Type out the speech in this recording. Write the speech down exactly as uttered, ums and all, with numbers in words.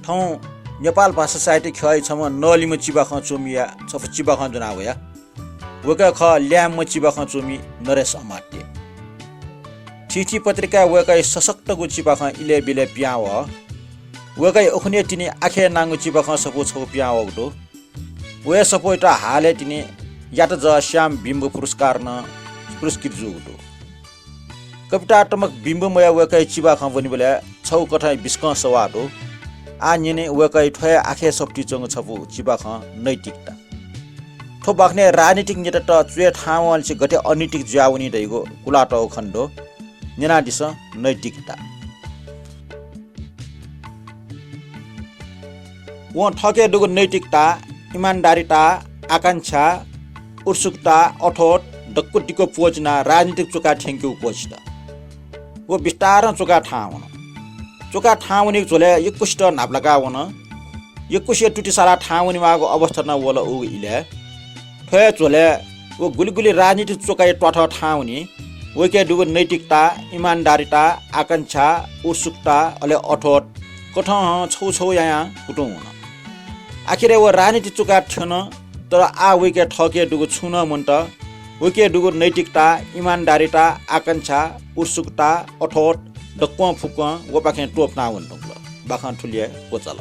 थौं नेपाल भाषा साहित्य ख्यःया छम्ह नलिम्ह चिबाखं च्वमिया छपु चिबाखं ज्वना वया। वय्कः खः ल्याय्म्ह चिबाखं च्वमि नरेश अमात्य। थीथी पत्रिकाय् वय्कःया सशक्तगु चिबाखं इलय् बिलय् पिहां वः। वय्कःया उखुन्हु तिनि आखे नांगु चिबाखं सफू छपु पिहां वःगु दु। वया सफूयात हालय् तिनि यात जः श्याम बिम्ब पुरस्कार नं पुरस्कृत जूगु दु। कवितात्मक बिम्ब मया वय्कःया चिबाखं ब्वनीबलय् छगू कथं बिस्कं सवाः दु। आः न्यने वय्कःया थ्व हे आखे सफुतिइ च्वंगु छपु चिबाखं नैतिकता। थ्व बाखनय् राजनीतिक नेतात च्वय् थाहां वंलिसे गथे अनैतिक जुयावनी धइगु कुलातःगु खँ दु। न्यनादिसँ नैतिकता। वं थःके दुगु नैतिकता, इमानदारिता, आकांक्षा, उत्सुकता, अथोट दक्व दिक्व प्वःचिनाः राजनीतिक च्वका थ्यंकेगु क्वःछित। व बिस्तारं च्वका थाहां वन। च्वका थाहां वनीगु झ्वलय् यक्वसित न्हापालाका वन। यक्वसिया तुति साला थाहां वनेमाःगु अवस्था नं वल उगु इलय्। थ्व हे झ्वलय् व गुलि गुलि राजनीतिक च्वकाया त्वाथः थाहां वनी। वय्कःया दुगु नैतिकता, इमानदारिता, आकांक्षा, उत्सुकता, अले अथोट कथं छगू छगू यायां कुतुं वन। आखिरय् व राजनीतिक च्वका थ्यन, तर आः वय्कःया थःके दुगु छुं नं मन्त। वय्कःया दुगु नैतिकता, इमानदारिता, आकांक्षा, उत्सुकता, अथोट दक्वं फुक्वं वपाखें त्वपुना वने धुंकल। बाखं थुलि हे क्वचाल।